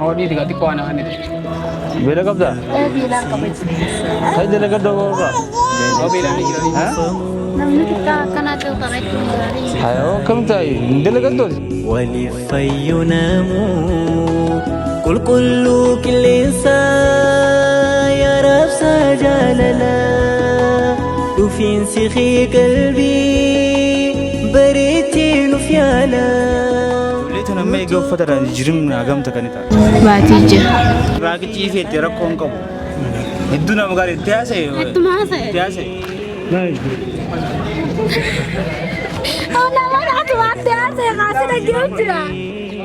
Hodhii xiqqaa xiqqoo waan hafanitu. Beela qabdaa? Ee beelaan qaba jira. Kai dalagadhu irraa. Oo beelaan ni jira. Namni xiqqaa akkanaa ta'u karaa ittiin gaarii. Hayoo akkam ta'i hin dalagadhu. Waliif fayyu namuu qulqulluu qilleensaa yaa raabsaa jaalalaa dhufiinsi kee qalbii bareechee nuuf yaala. Ijoollee tana amma egaa uffata irraa jijjiiramni hagamta kan ta'a. Baatii jira. Raaqichi ifeetti rakkoo hin qabu. Hedduu nama gaarii itti haasa'e. Ittuma haasa'e. Itti haasa'e. Nama atumaatti haasa'e kaasii dhaga'u jira.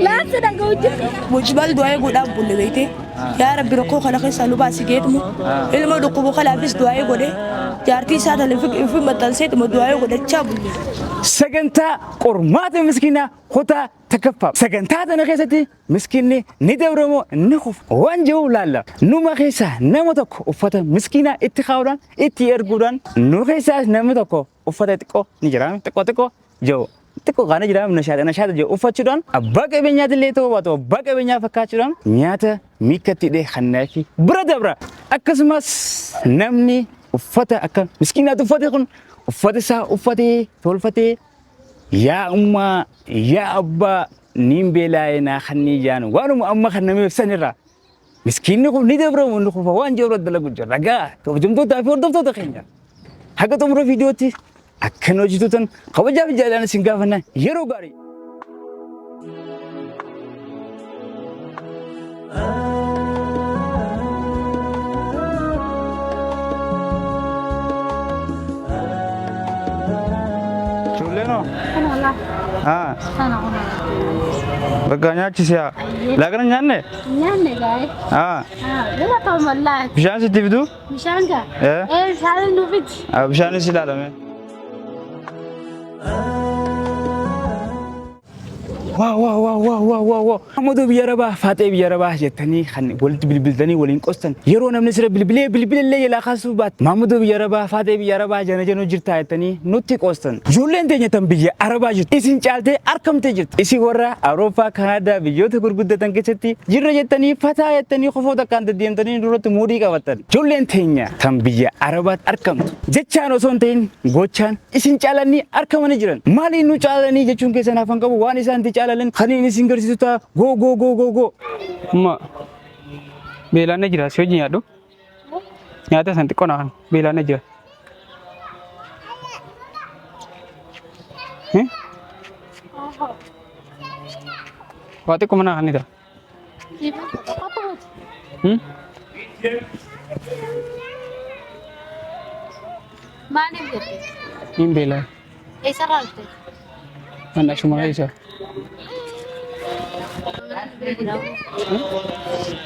Laansi dhaga'u jira. Mujibal du'aa godhaan bulle beekte. Yaa Rabbi rakkoo kana keessaa nu baasi geetuma. Ilma dhukkubu kanaafis du'aa godhe. Jaartii isaa tana ifi maxxanseetuma du'aa godhachaa bulle. Sagantaa qormaata miskiinaa kutaa takkaffaa. Sagantaa tana keessatti miskiinni ni dabramoo ni kufa waan jiru laalla. Numa keessaa nama tokko uffata miskiinaa itti kaa'uudhaan itti erguudhaan nu keessaas namni tokko uffata xiqqoo ni jira xiqqoo xiqqoo jiru. Xiqqoo kana jira nashaata nashaata jiru uffachuudhaan abbaa qabeenyaatti illee ta'uu baatu abbaa qabeenyaa fakkaachuudhaan nyaata miikkatti hidhee kannaa fi bira dabra. Akkasumas namni uffata akka miskiinaatti uffate kun uffata isaa uffatee tolfatee yaa ummaa yaa abbaa niin beelaa'ee naa kannii jaan waanuma amma kan nameef sanirraa miskiinni kun ni dabramu inni kufa waan jiru irratti dalagu jira. Ragaa kabajamtootaa fi hordoftoota keenya haga xumura viidiyootti akkan hojjetuutan kabajaa fi jaalalaan isin gaafanna yeroo gaarii. Ijoolleen hoo? Kana laa. Haa. Kana kuna. Bakka nyaachisi haa. Laaqana nyaanne? Nyaanne gaa'e. Haa. Nama ta'u mallaa. Bishaan sitti fiduu? Bishaan gaa. Eh? Ee bishaan nu fidi. Haa bishaanis ilaalame. Waaw waaw waaw waaw waaw waaw waaw. Amaduu biyya arabaa faaxee biyya arabaa jettanii kan walitti bilbiltanii waliin qostan yeroo namni sira bilbilee bilbilallee jalaa kaasuu baat Maamaduu biyya arabaa faaxee biyya arabaa jana januu jirtaa jettanii nutti qostan. Ijoolleen teenya tan biyya arabaa jirtu isin caaltee arkamtee jirti. Isin warra Awurooppaa Kanaadaa biyyoota gurguddatan keessatti jirra jettanii fataa jettanii kofoo takkaan deddeemtanii duratti muudii qabattan. Ijoolleen teenya tan biyya arabaatti arkamtu jechaan osoo hin ta'in gochaan isin caalanii arkamanii jiran. Maaliin nu caalanii jechuun keessan hafan qabu waan isaan itti caalalan kan inni isin garsiisu ta'a go go go go go. Amma beelaan na jira si wajjin nyaadhu. Nyaata san xiqqoo naa beelaan na jira. Waa xiqqoo mana kan ta'a. Maaliif jette? Niin beelaa. Eessarraa dhufte? Mana shuma keessa.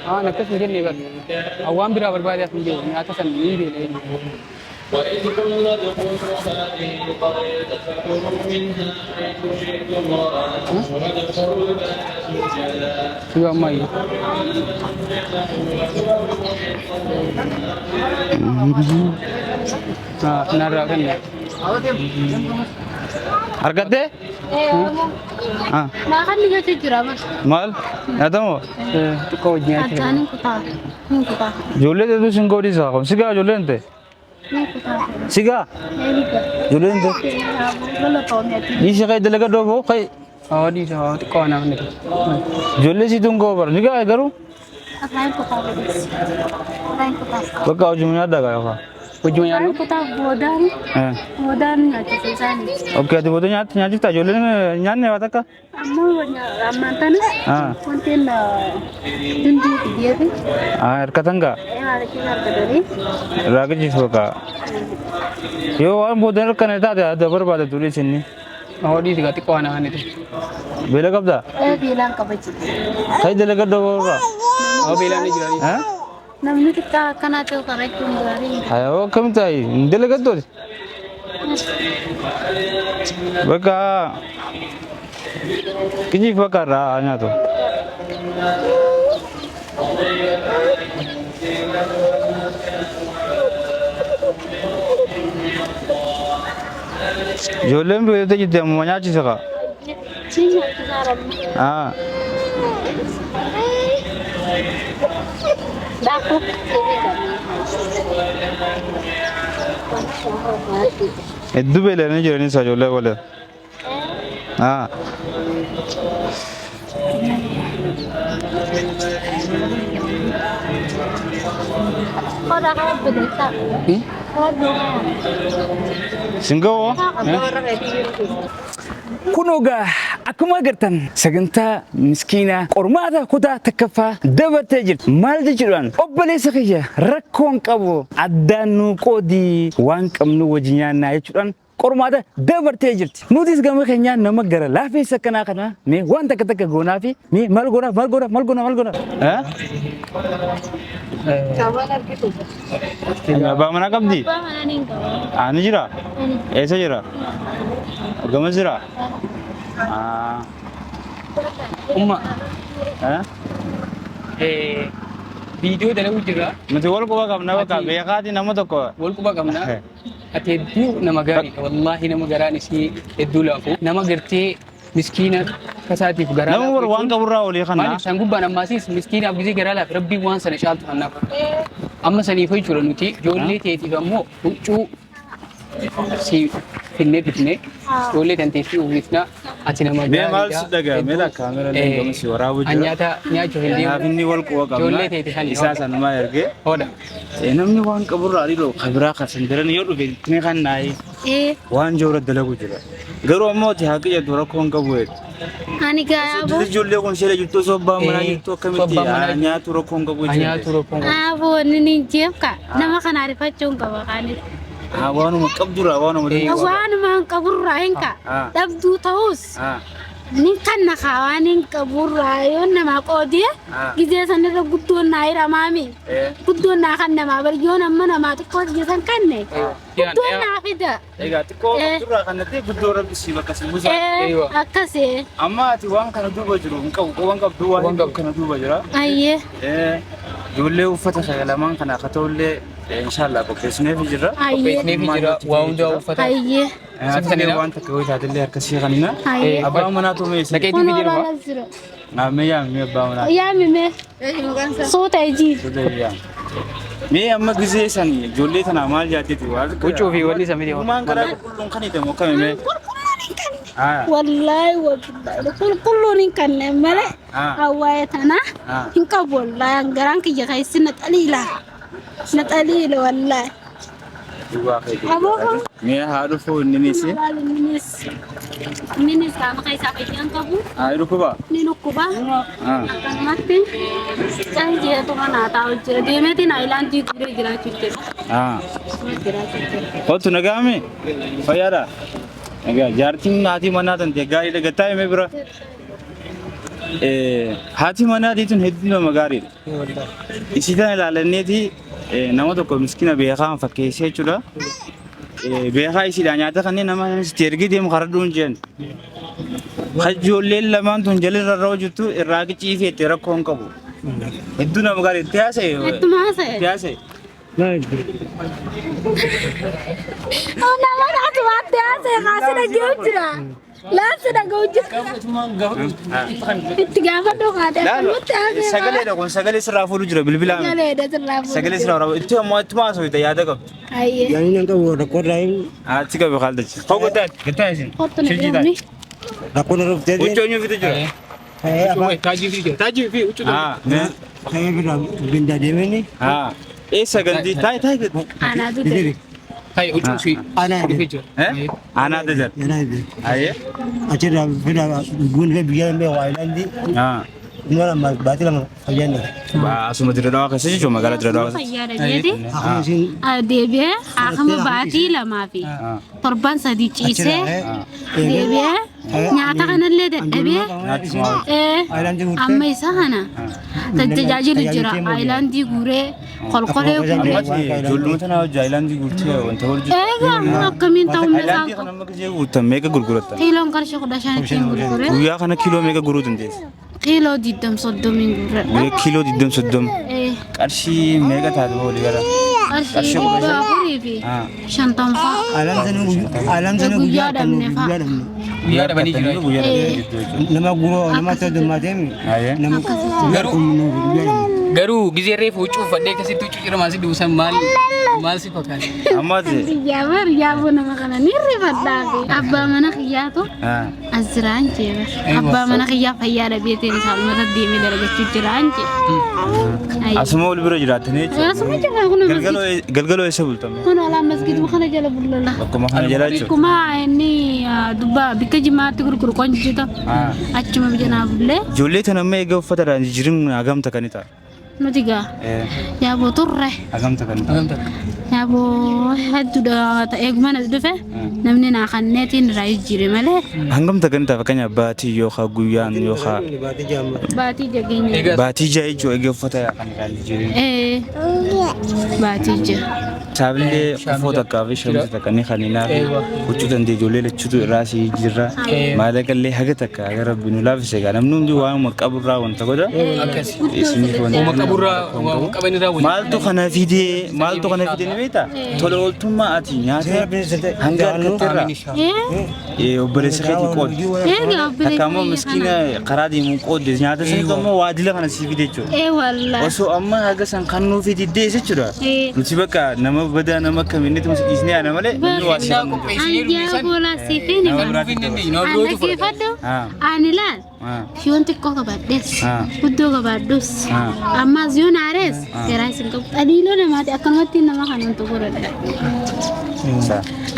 Waan akkas hin jenne bar. Waan biraa barbaade as hin beeku. Nyaata san niin beela. وإذ قلنا ادخلوا هذه القرية فكلوا منها حيث شئتم وادخلوا الباب سجدا Yoo ammayyu. Narraa kenna. Argattee? Ee Oromoo. Haa. Naa kan jechuu jira mas. Maal? Nyaatamoo? Xiqqoo wajjin nyaachuu. Addaan hin kutaa. Hin kutaa. Ijoollee teetu sin godhisaa kun sigaa ijoolleen ta'e. Hin kutaa. Sigaa Ee ni gaa. ijoolleen ta'e. Lola ta'uu mi'ati. Dhiisi ka'e dalaga dhoofoo ka'e. Hodhii xiqqoo waan hafne. Ijoollee siitu hin ga'u bara ni ga'a garuu Afaan kutaa godhis. Afaan kutaa. bakka hojii nyaadhaa ga'a yookaan. Wajjin Afaan nyaannu. kutaa boodaan boodaan nyaachisa isaanii. Okkee ati booda nyaatti nyaachifta ijoolleen nyaanne waa takka. Ammoo ammaan tana wanti dundii fideefi Hirkatan ga'a. haala keessa argatanii Raaqichiif bakka. Yoo waan booda hirkane taate adda barbaada turii isinni. Hodhii xiqqoo waan hafne. Beela qabdaa? ee beelaan qaba jira. Kai dalaga dhoofoo irraa. Oo beelaan ni jira. Haa? Namni xiqqaa akkanaa ta'u karaa ittiin gaarii. Hayoo akkam ta'i hin dalagattooti. Bakka kijiif bakka irraa haa nyaatu. Ijoolleen beelota jirti ammuma nyaachisa kaa. Si nyaachisaa ramma. Haa. Daakuu. Hedduu beelanii jiranii isa ijoollee waliin. Haa. Qodaa kana bineeldaa. Singoo. Kun egaa akkuma agartan sagantaa miskiinaa qormaata kutaa takkaffaa dabartee jirti. Maal jechuudhaan obboleessa kiyya rakkoon qabu addaan nuu qoodii waan qabnu wajji nyaannaa jechuudhaan qormaata dabartee jirti. Nutis gama keenyaan nama gara laafeessa akkanaa kana mee waan takka takka goonaa fi mee maal goonaaf maal goonaaf maal goonaaf maal goonaaf. Abbaa manaa qabdi? Abbaa manaa ni qaba. Ani jira? Eessa jira? Gama jira? Ah. Umma Eh? viidiyoo dalaguu jirra. Nuti wal quba qabna bakka beekaati nama tokko. Wal quba qabna. Ati hedduu nama gaariidha. Wallaahi nama garaan isii hedduu laafu. Nama gartee miskiina kasaatiif garaa Nama laafu war waan jechuun qaburraa olii kana. Maaliif san gubbaan ammaasiis miskiinaaf gisee garaa laafe rabbiin waan sana caaltu hannaaf. Amma saniif jechuudha nuti ijoollee teetiif ammoo huccuu si finnee dhufne ijoollee tanteef si uwwisna ati nama Mee maal gaariidha. si dhagaya? Mee Hedduu kaameera illee gama si waraabuu an jira. nyaata nyaachuuf hin Kanaaf deemu. inni wal quba qabna. Ijoollee teeti sani Isaa sanumaa ergee. Hoodha. Namni waan qaburraa hariiroo kabiraa kasan jiran yoo dhufe ni kan naayi waan joora dalagu jira. Garuu ammoo ati haqa jedhu rakkoo hin qabu jechuudha. Ani gaaboo. Ijoollee kun seera jirtu osoo abbaan manaa jirtu akkamitti abbaan manaa jirtu. nyaatu rakkoo hin qabu An nyaatu rakkoo hin qabu. Aboo inni hin jeefka. Nama kana ariifachuu hin qaba kaanis. Waanuma qabdurraa waanuma Waanuma hin qaburraa hin ka. Dhabduu ta'us ni kanna kaa waan hin qaburraa yoo namaa qoodee gizee sanirra guddoon naa hiramaami. Guddoon naa kan namaa bari yoo nama namaa xiqqoo gizee san kanne guddoon naa fida. Egaa xiqqoo qabdurraa kan ta'e guddoo rabbi si bakka si buusa. Akkasii. Amma ati waan kana duuba jiru hin qabu waan qabdu waan hedduu kana duuba jira. Ayyee. Ijoollee uffata lamaan kana akka ta'ullee inshallah qopheessineef jirra. Ayyee. Qopheessineef jira waa hundaa uffata. Ayyee. Atiillee waan takka yoo taatellee harkasii kanina. Ayyee. Abbaan manaa tumeessi. Naqeetii Kunoo fi jedhama. laala jira. Naamee yaamee abbaa manaa. Yaami mee. Suuta ijii. Mee amma gisee san ijoollee tana maal yaaddeeti? Huccuu fi wanni isa miti. Uumaan garaa qulqulluun kan hidamu akkami mee? Qulqulluun hin kanne. Wallaahi wabillaahi qulqulluun hin kanne malee hawwaa'ee tana hin qabu wallaahi garaan kiyya keessi na xaliila. Na xaliila wallaahi. Aboo Mee haa dhufu inni nis. Innis innis qaama keessaa fayyaan qabu Haa dhukkuba. ni dhukkuba. Akkanumatti caljeetu kana taa'u jira deemeetiin aayilaandii guuree jiraachuu jira. Jiraachuu jira. Kottu nagaame fayyaadha. Egaa jaartiin haati manaa tante gaariidha gattaa himee bira. Haati manaa tun hedduu nama gaariidha. Isii tana ilaalanneeti nama tokko miskiina beekaa fakkeessee jechuudha. Beekaa isiidha nyaata kanneen nama sitti ergee deemu karaa dhuun jeen. Ijoolleen lamaan tun jala irra irra jirtu irraa qiciifeette rakkoo hin qabu. Hedduu nama gaariidha. Tiyaasee. Ittuma haasa'e. Tiyaasee. Nama atumaatti haasa'e kaasii dhaga'u jira. Laansi dhaga'u jira. Itti gaafadhu kaatee akkanumatti haasa'e. Sagaleedha kun sagalee sirraa fuudhu jira bilbilaan. Sagaleedha sirraa fuudhu. Sagalee sirraa fuudhu. Itti ammoo ittuma haasofita yaada qabdu. Ayyee. Yaani nan qabu rakkoo irraa hin Achi qabu kaaltachi. Koo gataa gataa isin. Kottu na jedhamni. rakkoo irra dhuftee Huccuu eenyu fitu jira? Taajii fi jira. Taajii fi huccuu. Ta'ee bira bindaa deemanii. Eessa gandi? Taa'e taa'e. Anaa dute. Taa'e huccuu fi Anaa fi jira. Anaa dajal. Anaa dajal. Ayyee. Achirraa fira guun biyya lama waayilaandii. Nama lama baatii lama fayyaan dhabe. Asuma Dirredawaa keessa jechuun magaalaa Dirredawaa keessa. Fayyaadha jeeti. Deebi'ee haakama baatii lamaa fi torban sadii ciisee deebi'ee nyaata kanallee dadhabee amma isa kana tajaajilu jira aayilaandii guuree kolkolee guuree. Ijoolluma tana hojii aayilaandii guurtee wanta hojii. Egaa akkamiin ta'uu Aayilaandii kana amma gisee guurtan meeqa gurgurattan? Kiiloon qarshii 15 ittiin gurgure. Guyyaa kana kiiloo meeqa gurguruu dandeessa? Kiiloo 20 30 gurguradha. Guyyaa kiiloo 20 30. Qarshii meeqa taate walii gala? Qarshii 450 fa'a. Alamsanii Guyyaa dhabne fa'a. Guyyaa dhabanii jiru. Guyyaa dhabanii jiru. Nama guroo nama soddoma deemi. Nama Garuu Garuu gizee reefu huccuu uffadhee akkasitti huccuu ciramaa si duusan maal maal si fakkaata? Ammaati. Biyyaa bar yaaboo nama kana ni rifadhaafi. Abbaa mana kiyyaatu as jiraan jee bar. Abbaa mana kiyyaa fayyaa dhabeetiin isaa irra deemee dalagachuu jiraan jee. Asuma wal bira jiraattanii jechuudha. Asuma jira kun masgid. Galgaloo eessa bultame? Kun alaa masgiduma kana jala bullala. Bakkuma kana jala jechuudha. Akkuma inni dubba bikka jimaatti gurguru qonjitu achuma bijanaa bullee. Ijoollee tana amma eega uffata irraa hin jijjiirin hagamta kan ta'a? Nuti gaa yaaboo turre. Hagamta kan ta'a? Yaaboo hedduudha ta'ee mana dhufe namni naa kanneetiin irraa jijjiire malee. Hangamta kan ta'a fakkeenyaaf baatii yookaan guyyaan yookaan Baatii jageenya. baatii ja'a jechuudha eega uffata kan irraa hin jijjiirin. Ee baatii ja'a. Saabillee kofoo takkaa fi shamisa takka ni kaninaa fi huccuu dandee ijoollee lachuutu irraa si jirra. Maallaqa illee haga takka haga rabbi nu laaffise egaa namni hundi waanuma qaburraa wanta godha. Isiniif wanta Uuma qaburraa uuma qabanirraa waliin. Maaltu kana fidee maaltu kana fidee ni beektaa? Tola ooltummaa ati nyaata hanga argatterraa obboleessa keetii qoodi. Egaa obboleessa Takka ammoo miskiina karaa deemuun qoodde nyaata sanitu ammoo waadila kana sii fide jechuudha. Ee wallaahi. Osoo amma haga san kan nuuf diddee jechuudha. Ee. Nuti bakka nama badaa nama akkamiin nuti dhiisnee ana malee namni waa si Kennaa qopheessinee An yaa boolaa siifin Nama hima. biraatti dabarsa. An dhaggeeffadhu. Ani laal. Yoon xiqqoo qabaadhes. Guddoo qabaadhus. Ammas yoon aarees garaa isin qabu. Xaliiloo namaati akkanumatti nama kan wantu godhadha.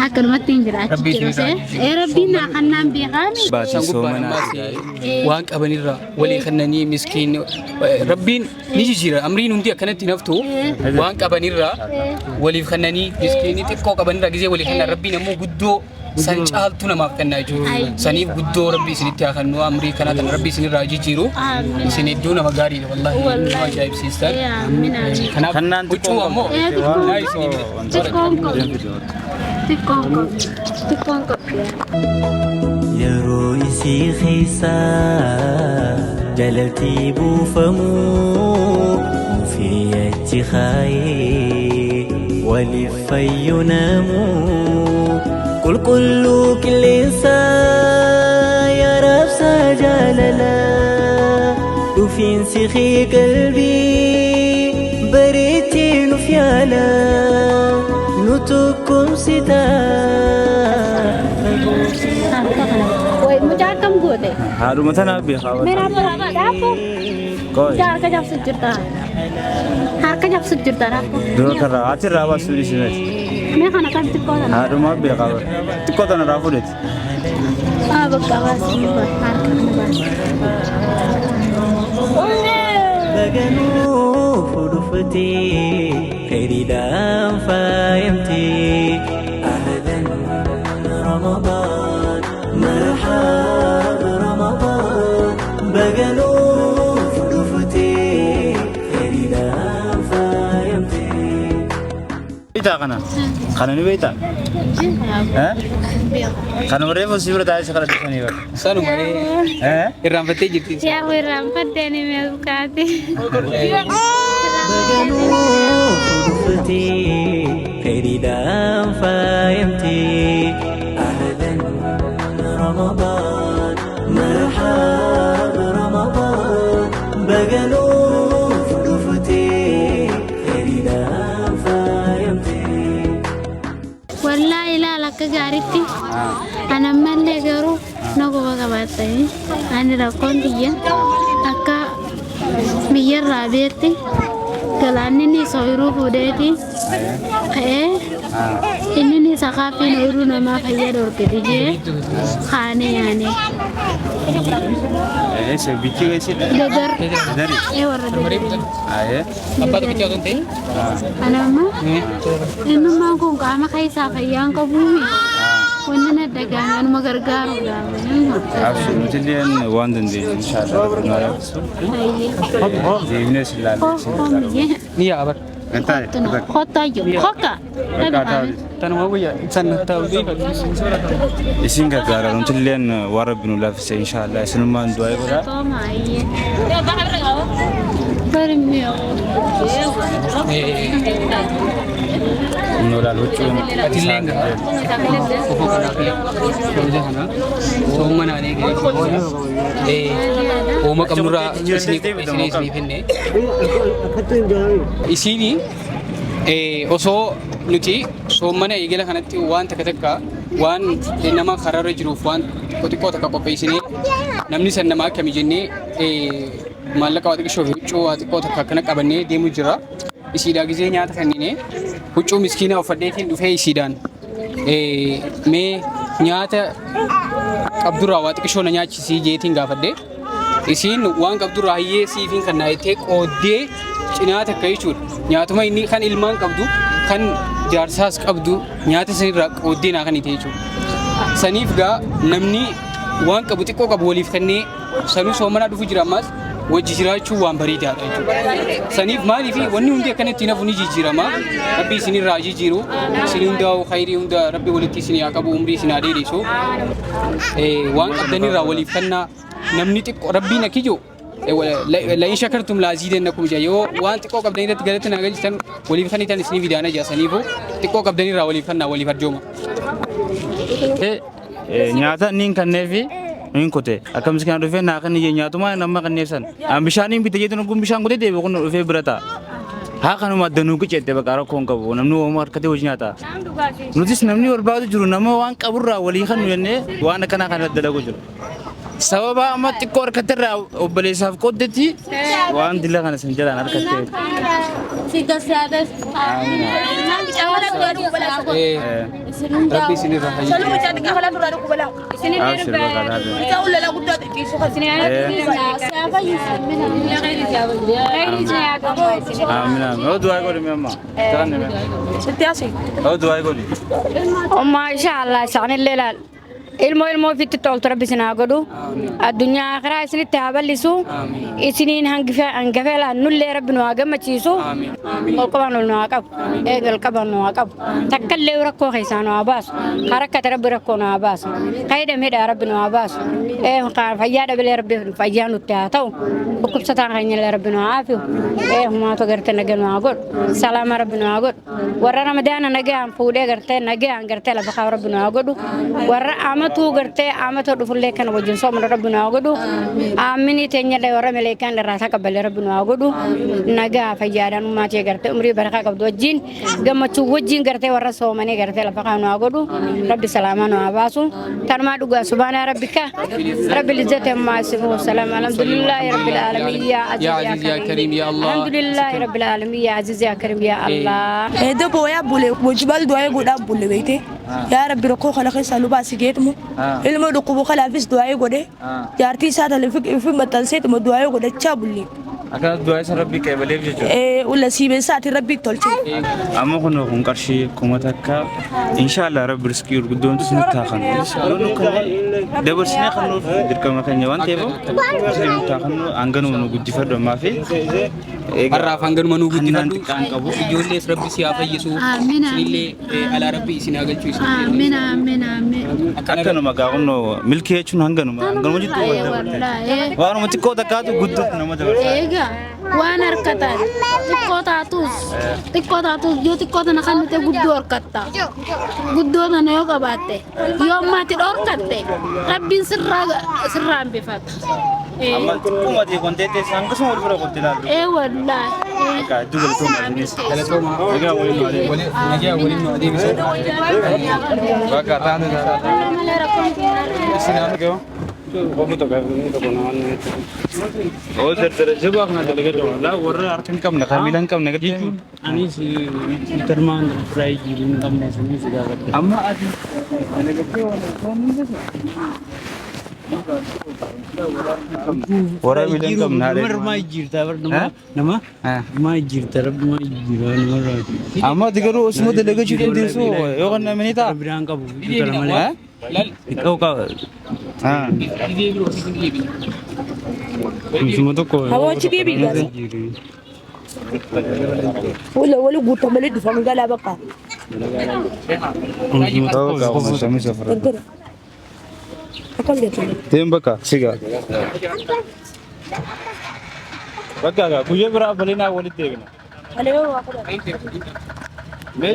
Akkanumatti hin jira achi jiru see. Ee rabbiin naa kannaan beekaami. Baatii San gubbaan soomanaa. ammaas waan qabanirraa walii kennanii miskiin rabbiin ni jijjiira amriin hundi akkanatti naftu waan qabanirraa waliif kennanii miskiinni xiqqoo qabanirraa gizee walii kennan rabbiin ammoo guddoo san caaltu namaaf kennaa jechuudha. Saniif guddoo rabbi isinitti haa kennu amrii kana tan rabbi isinirraa jijjiiru isin hedduu nama gaariidha wallaahi nama ajaa'ibsiistan. Kanaaf Kannaan huccuu ammoo Ee xiqqoon qabu. Xiqqoon qabu. Xiqqoon qabu. Yeroo isii keessa jalatti buufamu mufii achi kaayee waliif fayyu namu qulqulluu qilleensa yaa raabsa jaalala dhufiinsi kee qalbii bareechee nuuf yaala nu tokkomsita. Harka kana. Wai mucaa akkam goote? Haadhuma tanaaf beekaa. Mee raafuu raafaa raafuu. Qoy. Mucaa harka cabsu jirta. Harka cabsu jirta raafuu. Dura karraa ati irraa baasuu dhiisineeti. Mee kana kan xiqqoo tana. Haadhumaa beekaa. Xiqqoo tana irraa fuudheeti. Ah bakka baasii harka kana baasii. Baganuu fudhuftee fedhiidhaan faayamtee ahlan Ramadaan marhaab Ramadaan baganuu fudhuftee fedhiidhaan faayamtee. Beektaa kana? Kana ni beektaa? Kana reefu si bira taa'ee si kadhatu sanii bara. Sanuma irraanfattee jirti. Yaa irraanfattee ni meesqaati. Baganuu fudhuftee fedhiidhaan faayamtee ahlan Ramadaan marhaab Ramadaan baganuu fudhuftee fedhiidhaan faayamtee. Wallaahi ilaala akka gaariitti. Ani ammallee garuu na quba qabaattanii ani rakkoon tiyya akka biyyarraa beetti galaanni inni isa ooyiruu fuudheeti ka'ee inni inni isa kaaffiin ooyiruu namaa fayyaa dhorkite jee kaanee yaane. Eessa bichii eessidha? Dadar. Dadari. Ee warra dadar. Ayee. Abbaa tokkicha osoo hin ta'in. Ani amma innummaan kun qaama keessaa fayyaan qabuumi. Wanni na dagaame anuma gargaaru gaame. Abshir nuti illee waan dandeenyu inshaallah nu arabsu. Deemnee si ilaalle. Ni yaa bar. Kottu kokka. Tanuma guyyaa san ta'uu Isin gargaara nuti illeen waan rabbi nu laaffise inshaallah isinummaan du'aa godhaa. Bari mi'oo. Inni olaal huccuun Atillee gaa kofoo kanaa fi kabajaa kanaa soommanaan eegalee uuma qabnurraa isinii qopheessinee isinii finne. Isinii osoo nuti soommana eegala kanatti waan takka takka waan nama karaarra jiruuf waan xiqqoo xiqqoo takka qopheessinee namni san nama akkami jennee maallaqa waa xiqqishoo fi huccuu waa xiqqoo takka akkana qabannee deemu jira. Isiidhaa gizee nyaata kanneen huccuu miskiinaa uffadheetiin dhufee isiidhaan mee nyaata qabdurraa waa xiqqishoo na nyaachisii jeetiin gaafadhe. Isiin waan qabdurraa hiyyee siifiin kan naa jettee qooddee cinaa takka jechuudha. Nyaatuma inni kan ilmaan qabdu kan jaarsaas qabdu nyaata sanirraa qooddee naa kan jechuudha. Saniif gaa namni waan qabu xiqqoo qabu waliif kennee sanuu soomanaa dhufu jira ammas wajji jiraachuu waan bareedaadha jechuudha. Saniif maaliif wanni hundi akkanatti hin hafu ni jijjiirama. Rabbi isinirraa jijjiiru. Isin hundaa'u khayrii hunda Rabbi walitti isin haa qabu, umrii isin haa dheeressu. Waan qabdanirraa waliif kennaa, namni xiqqoo Rabbiin akki jiru لئن شكرتم لأزيدنكم jaa, yoo waan xiqqoo qabdan irratti galatti naa galchitan waliif kennitan isinii fidaana jaa. Saniifuu xiqqoo qabdanirraa waliif kennaa, waliif arjooma. Nyaata inni hin kenneefi hin kute akka miskiina dhufee naa kan ijee nyaatuma nama kenneef san. An bishaaniin bite jeetu kun bishaan kutee deebi'u kun dhufee bira ta'a. Haa kanuma adda nuu qicette, bakka rakkoo hin qabu, namni hooma harkatee hojii nyaata. Nutis namni barbaadu jiru nama waan qaburraa walii kan nu jennee waan akkanaa kana dalagu jiru. Sababa amma xiqqoo harkatterraa obboleessaaf qooddetti waan dila kana san jalaan harkattee. Rabbi isinirraa haa Saluma xiqqaa kana duraa dhukkuba laa. Abshir bakka taate. Isaa ulalaa guddaa xixiisu kan. Amiin amiin. Oo du'aa godhi mee amma. Taa'an mee. Sitti haasii. Oo du'aa godhi. Maasha Allah, isaanillee laal. Ilmoo ilmoo ofitti toltu Rabbi isin haa godhu. Addunyaa akhiraa isinitti haa bal'isu. Isiniin hangafee laal nullee Rabbi nu haa gammachiisu. Ol qaban ol nu haa qabu. Eegal qaban nu haa qabu. Takkallee rakkoo keessaa nu haa baasu. Harakkate Rabbi rakkoo nu haa baasu. Kaydamedha Rabbi nu haa baasu. Fayyaa dhabilee Rabbi fayyaa nutti haa ta'u. Dhukkubsataan keenyallee Rabbi nu haa aafiyu. Humaatu gartee nagaa nu haa godhu. Salaama Rabbi nu haa godhu. Warra Ramadaana nagaan fuudhee gartee nagaan gartee lafa kaa'u Rabbi nu haa godhu. Warra amatuu gartee amatoo dhufullee kana wajjin soomanu Rabbi nu haa godhu. Aaminii teenyallee warra maleekaan irraa taqabbalee Rabbi nu haa godhu. Nagaa fayyaadhaan ummaatii gartee umrii barakaa qabdu wajjin gammachuu wajjin gartee warra soomanii gartee lafa kaa'u nu haa godhu. Rabbi salaamaa nu haa baasu. Tanumaa dhugaa سبحان ربك رب العزة عما يصفون والسلام الحمد لله رب العالمين يا عزيز يا عزيز يا كريم يا الله. الحمد لله رب العالمين يا عزيز يا كريم يا الله. Eedda booyaa bule wajjibal du'aa godhaa bulle beekte. Yaa Rabbi, rakkoo kana keessaa nu baasi geetmu. Ilma dhukkubu kanaafis du'aa godhe. Jaartii isaa tana fi maxxanseetuma du'aa godhachaa bulle. Akkanas du'aa isa Rabbi qeebaleef jechuudha. Ulla siibeen Rabbi tolche. Amma kun qarshii 1000, inshaallah Rabbi riskii gurguddoontu nutti haa kennu. Nu kana dabarsinee kan nuuf dirqama keenya waan ta'eef riskii nutti haa kennu, hanganuma nu guddifadhu ammaa fi Har'aaf hanganuma nuu Hannaan guddifadhu. Xiqqaan qabu. Ijoollees Rabbi si haa fayyisu. Amiin. Isinillee alaa Rabbi isin haa galchu isin. Amiin amiin amiin. Akkanuma gaa kunnoo milkii jechuun hanganuma jidduu wal dabarte. Wallaahi. Waanuma xiqqoo takkaatu guddootti nama dabarsa. Egaa waan harkatan xiqqoo taatus yoo xiqqoo tana kan nuti guddoo harkatta, guddoo tana yoo qabaatte, yoo ammaatti dhorkatte, Rabbiin sirraa hambifata. Amma xiqquma ta'e konteettee hangasuma wal bira qotte ilaallu. Ee wallaahi. Egaa hedduu galatooma isinis. Galatooma. Egaa waliin nu adeemsa. Nagaa waliin nu adeemsa. Bakka taanu Malee rakkoon isin Oo dardara jabaa kana dalagaa jira. Laa warra harka hin qabne kan miila hin qabne gadi. Anis tarmaan firaa jiru hin qabne sanis gaafadhe. Amma ati dalagattee waan hin warra miila hin qabne haadha. Nama maa jirta bar, nama nama maa jirta, Rabbi maa jira namarraa. Amma ati garuu osuma dalagachuu dandeessu yoo kan namni ta'a. Biraan qabu kana malee. Lal Xiqqoo qaba. dhibee biroo ofiis hin deebine. Suma tokko. Hawaa achi deebi'i gaasa. Wala wali guutamanii dhufan galaa bakka. Gargara. Akkam jettu. Deem bakka sigaa. Bakka gaa guyyaa biraa bal'inaa walitti deebina. Malee waa godhan. Mee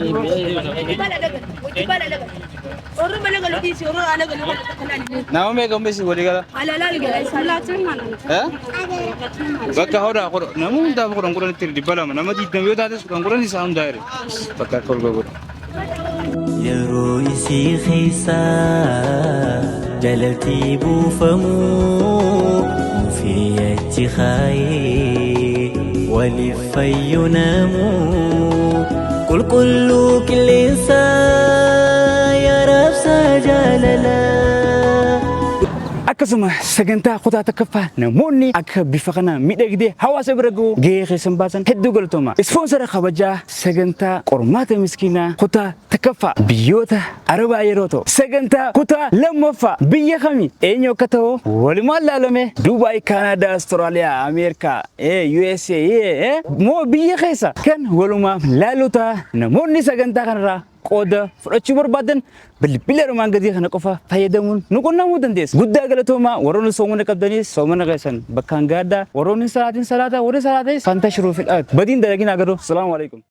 Orru malee galu dhiisi orru ala galu nama meeqa umbeessi walii gala? Eh? Bakka hodaa kudha nama hundaaf 10 10tti 200 nama 20 yoo taates 10 10 isaa hundaa jira. Bakka akka ol godhu. Yeroo isii keessa jalatti buufamu mufii achi kaayee waliif fayyu namu qulqulluu qilleensa yaa raabsa jaalalaa. Akkasuma sagantaa kutaa tokkoffaa namoonni akka bifa kana miidhagdee hawaasa bira gahu gahee keessan baasan hedduu galatooma. Ispoonsara kabajaa sagantaa qormaata miskiinaa kutaa tokkoffaa biyyoota Arabaa yeroo ta'u sagantaa kutaa lammaffaa biyya kami eenyu akka ta'u walumaan laalame Dubaay, Kaanaadaa, Awustiraaliyaa, Ameerikaa, USA moo biyya keessa kan walumaaf laalu ta'a namoonni sagantaa kanarraa qooda fudhachuu barbaadan bilbila armaan gadii kana qofa fayyadamuun nu qunnamuu dandeessu. Guddaa galatoomaa warroonni soomana qabdanis soomana keessan bakkaan gaadhaa warroonni salaatiin salaataa warri salaatais fantashiruu fil ard. Badiin dalaginaa garuu. Salaamu alaikum.